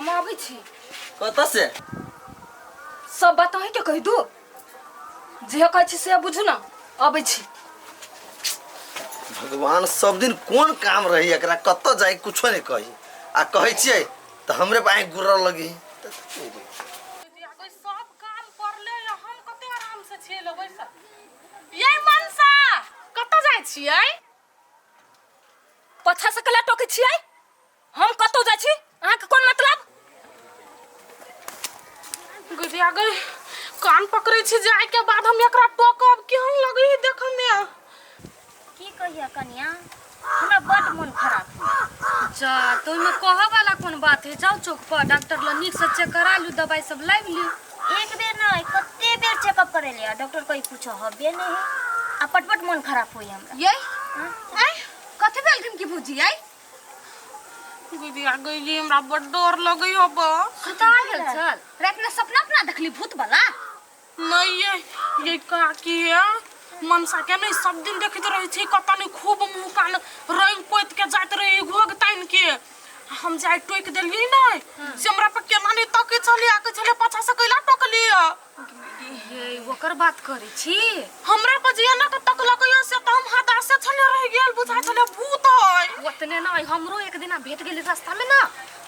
हम अबै छी। कतऽ से? सब बात अहीँके कहि दू, जे कहै छी से बुझू ने। अबै छी। भगवान, सब दिन कोन काम रही एकरा, कतऽ जाई कुछो नहीं कही, आ कहै छियै तऽ हमरे पर आँखि गुर्रऽ लगी। सब काम पड़ले, हम कते आराम से छियै लो बैसल। ये मनसा, कतऽ जाइ छियै? पछा से कला टोकै छियै? हम कतौ जाइ छी, अहाँके कोन मतलब? गुजिया गई, कान पकड़ै छी, जाय के बाद हम एकरा टोकब। केहन लगै है देखऽ में? की कहिया कनिया, हमरा बड मन खराब है। जा, तऽ ओहिमे कहऽ वाला कोन बात है? जाउ चौक पर डॉक्टर लग, नीक से चेक करा लियौ, दवाई सब लाबि लियौ। एक बेर नहीं, कते बेर चेकअप करेलियै, डॉक्टर कहीं कुछ हबे नहीं है आ पटपट मन खराब होई हमरा। ये आय, कथी भेल की भौजी? आय। गुजिया गई, हमरा बड डर लगै है बा। सुता गेल छल राति में, सपना अपना देखली भूत वाला? नहीं, ये काकी है मनसा के नहीं सब दिन देखैत रहै छी, कतऽ नहीं खूब मुँह कान रंग पोति के जाइत रहै घोघ तानि के। हम जाय टोकि देलियै नहीं से हमरा पर केना नहीं तकै छलै आ कहै छलै, पाछा से कैला टोकलियै? ये ओकर बात करै छी? हमरा पर जे एना के तकलकै से तऽ हम हदासे छले रहि गेल, बुझाइ छलै भूत है। ओतने नहि, हमरो एक दिना भेट गेली रास्ता में ना,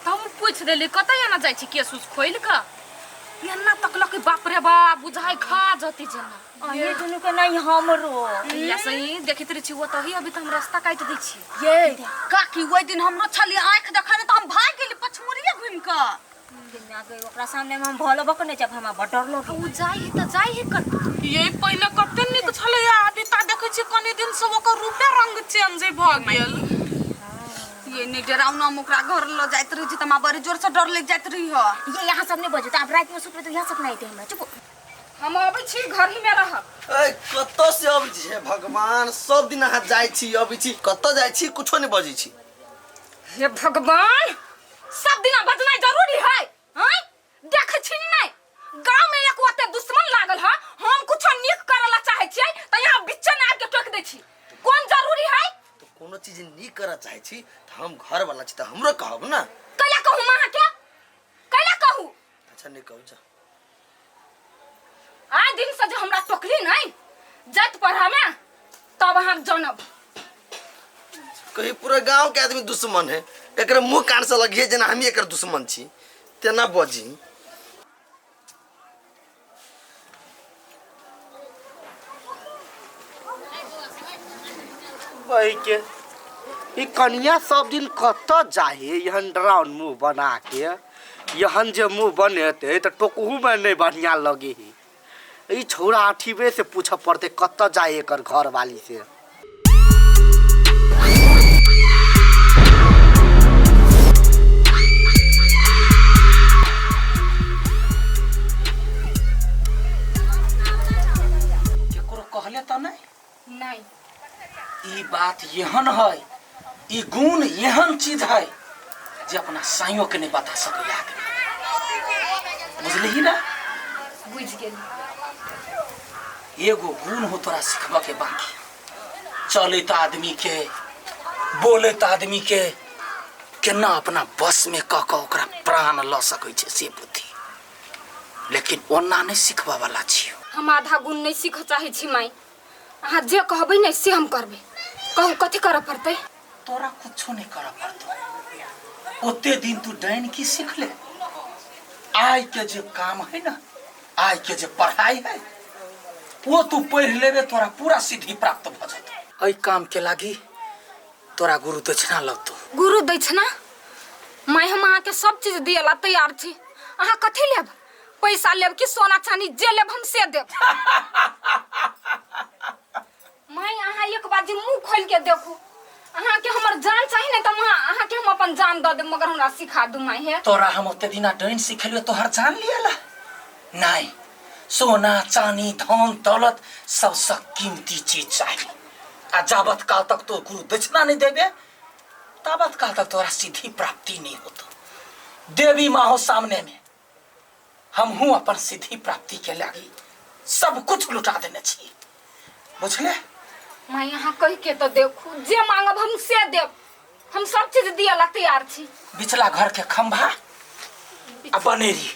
तऽ हम पूछि देली, कतऽ एना जाइ छी केस उस खोलि कऽ? एना तकलक, बाप रे बाप, बुझाइ खा जती जेना। अहीं दुनू के नहीं, हमरो। या सही देखैत रहै छी ओतही, अभी तऽ हम रास्ता काटि दै छी। ये काकी, ओहि दिन हमरो छलियै आँखि देखा, तऽ हम भागि गेली पछमुड़िए घुमि कऽ। गई ओकरा सामने में हम भलो बक नहीं जब हमरा बड़ डर लगे। ओ जाइ है तऽ जाइ है कतऽ? ये पहिले कते नीक छलै, अभी ता देखै छी कनी दिन से ओकर रूपे रंग चेंज भऽ गेल। ये नहीं डराउ ना, हम ओकरा घर ल जाइत रही छी तऽ हमरा बड़ी जोर से डर लागि जाइत रही ह। ये यहाँ सब नहीं बजत, आप रात में सुतबे तो यहाँ सब नहीं आते हमरा। चुप। हम अबै छी, घर ही में रहब। ए, कतऽ से अबै छी? हे भगवान, सब दिन अहाँ जाइ छी अबै छी, कतऽ जाइ छी कुछो नहीं बजै छी। हे भगवान, सब दिना बजनाइ जरूरी है? हैं, देखै छी नहीं गांव में एक ओते दुश्मन लागल है। हम कुछो नीक करे ला चाहे छियै त यहाँ बिच्चे में आबि के टोक दै छी। कोन जरूरी है? तऽ कोनो चीज नीक करऽ चाहै छी तऽ हम घर वाला छी तऽ हमरो कहब ना। कैला कहू हम अहाँके? कैला कहू? अच्छा, नहीं कहू, जा। आइ दिन से जे हमरा टोकली नहीं जात पढ़ा में, तब अहाँ जानब। कहीं पूरा गांव के आदमी दुश्मन है एकरे मुंह कान से लगिए जेना हम एकर दुश्मन छी तेना बजी। के ई कनिया सब दिन कतऽ जाहे एहन डराउन मुँह बना के? एहन जे मुँह बनेतै तऽ टोकहूमे नहि बढ़िआँ लगे है। ई छौड़ा अठीबे से पूछऽ पड़तै, कतऽ जाए एकर घरवाली से। केकरो कहले तऽ नहीं? नहीं। ई बात एहन है, ई गुण एहन चीज है जे अपना साइयों के नहीं बता सकै आदमी, बुझलिही ना? बुझ गेली। एगो गुण हो तोरा सिखबऽ के बाकी, चलैत आदमी के, बोलैत आदमी के केना अपना बस में कऽ कऽ ओकरा प्राण लऽ सकै छै से बुद्धि, लेकिन ओना नहीं सिखबऽ वाला छियौ। हम आधा गुण नहीं सीखऽ चाहै छी माई, अहाँ जे कहबै ने से हम करबै। कहू, कथी करऽ पड़तै? तोरा कुछो नहीं करऽ पड़तौ। ओते दिन तू डाइन की सीख ले, आइ के जे काम है ना, आइ के जे पढ़ाई है, वो तू पढ़ लेबे, तोरा पूरा सिद्धि प्राप्त भ जेतौ। एहि काम के लागी तोरा गुरु दक्षिणा लगतौ। गुरु दक्षिणा? माय, हम अहाँके सब चीज दिअ ला तैयार छी। अहाँ कथी लेब? पैसा लेब कि सोना चानी? जे लेब हम से देब। माय, अहाँ एक बार जे मुंह खोल के देखू, अहाँके हमर जान चाही ने तऽ अहाँके हम अपन जान दऽ देब, मगर हमरा सिखा दू माय। हे, तोरा हम ओते दिना डाइन सिखेलियो तोहर जान लियला नहीं? सोना चानी धन दौलत सबसे कीमती चीज चाही, आ जाबत काल तक तो गुरु दक्षिणा नहीं देबे ताबत काल तक तोरा सिद्धि प्राप्ति नहीं होतो। देवी माँ हो सामने में, हमहूँ अपन सिद्धि प्राप्ति के लागी सब कुछ लुटा देने छी, बुझले? माय, अहाँ कहि के तऽ देखू, जे मांगब हम से देब, हम सब चीज दिअ ला तैयार छी। बिचला घर के खंभा आ बनेरी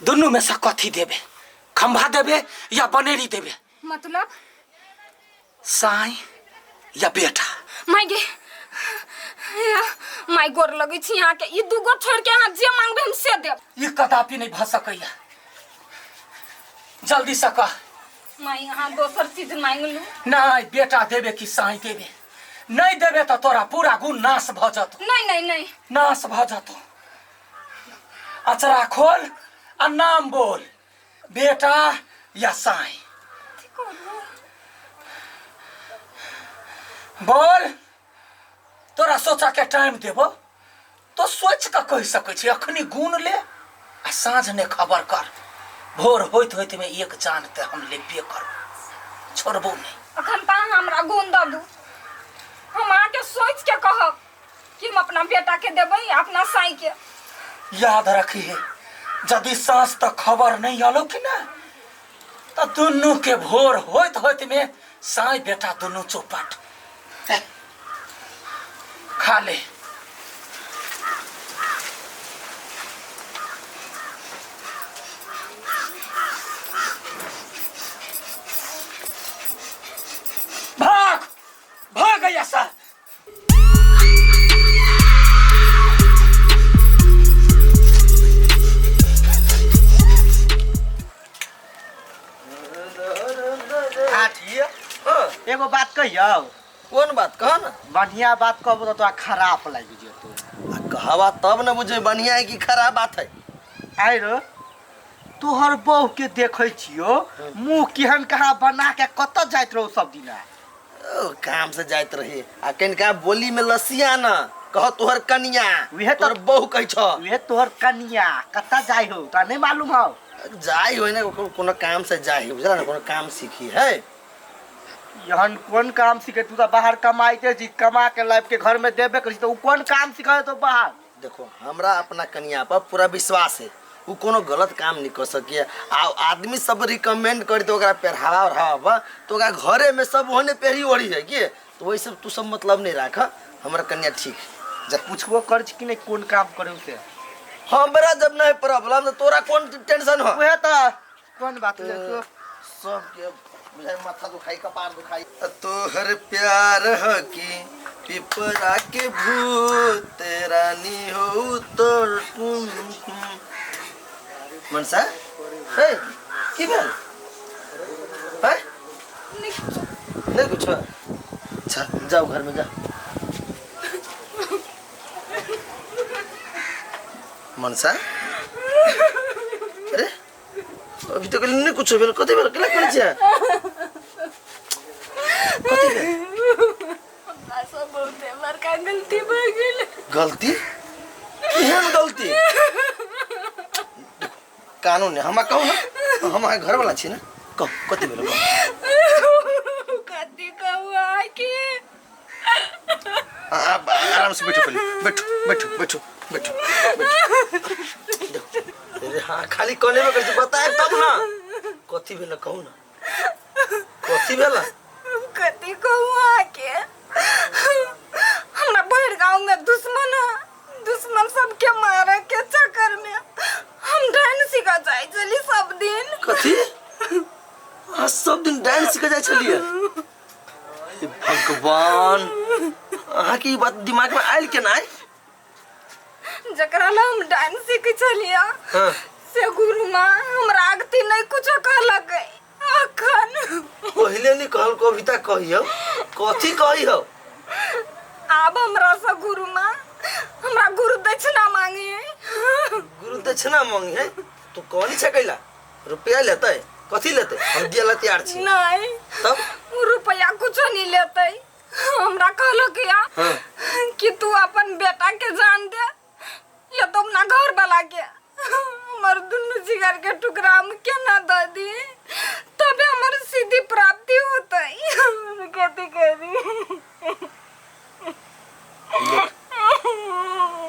दुनू में से कथी देबे खंभा देबे या बनेरी देबे मतलब साई या बेटा माय गे माय गोर लगै छी अहाँके ई दूगो छोड़ि के अहाँ जे मांगबै हम से देब ई कदापि नहीं भऽ सकैया जल्दी से कह माय अहाँ दोसर चीज मांगि लू नहीं बेटा देबे कि साई देबे नहीं देबे तो तोरा पूरा गुण नाश भऽ जतौ नहीं नहीं नहीं नाश भऽ जतौ अचरा खोल आ नाम बोल बेटा या साई बोल तोरा सोचा के टाइम देबो तो सोच के कहि सकै छी अखनी गुण ले आ साँझ ने खबर कर भोर होइत होइत में एक जान ते हम लेबे करबो छोड़बो नहीं अखन तऽ अहाँ हमरा गुण दऽ दू हम अहाँके सोचि के कहब कि हम अपना बेटा के देबै या अपना साई के याद रखिए यदि साँझ तक खबर नहीं आलो कि ना तो दुनू के भोर होइत होइत में साई बेटा दुनू चौपट ए, खा ले भाग भाग गया सर हाथी हाँ, एगो बात कहियौ कोन बात कह ना बढ़िया बात कहबो तऽ तोरा खराब लागि जेतौ आ कहवा तब न बुझे बढ़िया है कि खराब बात है आइ रो तोहर बहू के देखै छियो मुँह केहन कहाँ बना के कतऽ जाइत रहौ सब दिना ओ, काम से जाइत रही आ कनिका बोली में लसिया न कह तोहर कनिया उहे त- तोहर बहू कहै छ उहे तोहर कनिया कतऽ जाइ हो तोरा नहीं मालूम हौ जाई होइ ने कोनो काम से जाई बुझला ना कोनो काम सीखी है यहन कोन काम सीखे तू तऽ बाहर कमाइते छी कमा के लाइफ के घर में देबे करै छी तऽ उ कोन काम सीखे तो बाहर देखो हमरा अपना कनिया पर पूरा विश्वास है उ कोनो गलत काम नहीं कर सकिए आ आदमी सब रिकमेंड कर दे ओकरा पहरावा ओढ़ावा पर तो ओकरा घरे में सब ओहने पहरी ओढ़ी है कि तो वही सब तू सब मतलब नहीं राख हमरा कन्या ठीक है। जा पूछबो कर छी कि नहीं कोन काम करे से हमरा जब नहीं प्रॉब्लम तो तोरा कोन टेंशन हो उहे तऽ कोन बात है तो सबके बुझाइ माथा दुखाई कपार दुखाई तोहर प्यार ह की पिपरा के भूत रानी हो तोर तुम मनसा हे की भेल हैं नहीं कुछ अच्छा जाओ घर में जा मनसा अरे अभी तो नहीं कुछ भेल कथी भेल केला करै छियै कथी भेल हमरा से बहुते बड़का गलती भऽ गेल गलती केहन गलती कानून है हमरा कहू ना हम अहाँके घरवाला छी ने कहू कथी भेल कहू कथी कहू अहाँके आराम से बैठो पहले बैठो बैठो बैठो बैठो बैठो देखो अरे हाँ खाली कोने में कर बताए तब ना कथी भेल कहू ना कथी भेल कथी कहू अहाँके हमरा भरि गाँव में दुश्मन है दुश्मन सबके मारे के चक्कर में हम डाइन सीखा जाइ छली सब दिन कथी अहाँ सब दिन डांस सीखे जाइ छलियै हे भगवान अहाँके ई बात दिमाग में आयल केना आयल जकरा ला हम डांस सीखे छलियै हाँ। से गुरु माँ हमरा आगती नहीं कुछो कहलक अखन पहिले नहीं कहल कविता कहियो कथी कहियो आब हमरा से गुरु माँ हमरा गुरु दक्षिणा मांगे गुरु दक्षिणा मांगी है तू कौन छै कैला रुपया लेतै कथी लेतै हम दिए ला तैयार छी नहीं तब रुपया कुछो नहीं लेतै हमरा कहलक या हाँ। कि तू अपन बेटा के जान दे या तो अपना घर वाला के हमर दुनू जिगर के टुकड़ा हम केना दऽ दी तबे हमर सीधी प्राप्ति होतै हम कथी करी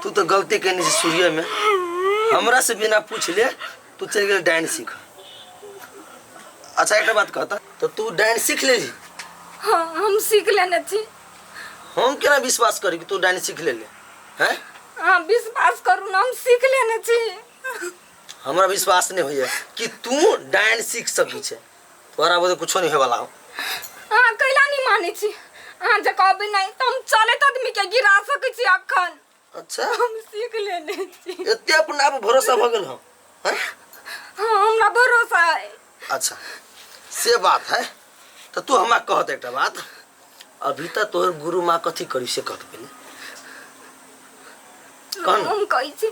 तू तो गलती केने छी सूर्य में हमरा से बिना पूछ ले तू चल गेल डाइन सीख अच्छा एक बात कहता तो तू डाइन सीख लेली हाँ हम सीख लेने छी हम केना विश्वास करी कि तू डाइन सीख ले ले हैं अहाँ विश्वास करू ने, हम सीख लेने छी। हमरा विश्वास नहीं होइए कि तू डायन सीख सकी छे, तोरा बोले कुछो नहीं होए वाला हो। अहाँ कैला नहीं मानै छी? अहाँ जे कहबै नहीं तऽ हम चलैत आदमी के गिरा सकै छी अखन। अच्छा, हम सीख लेने छी। एते अपना आप भरोसा भऽ गेल हो? हैं? हाँ, हमरा भरोसा है। अच्छा से बात है, तो तू हमरा कहत एकटा बात, अभी तक तोहर गुरु माँ कथी करी से कहत पहिले। कह न। हम कहै छी,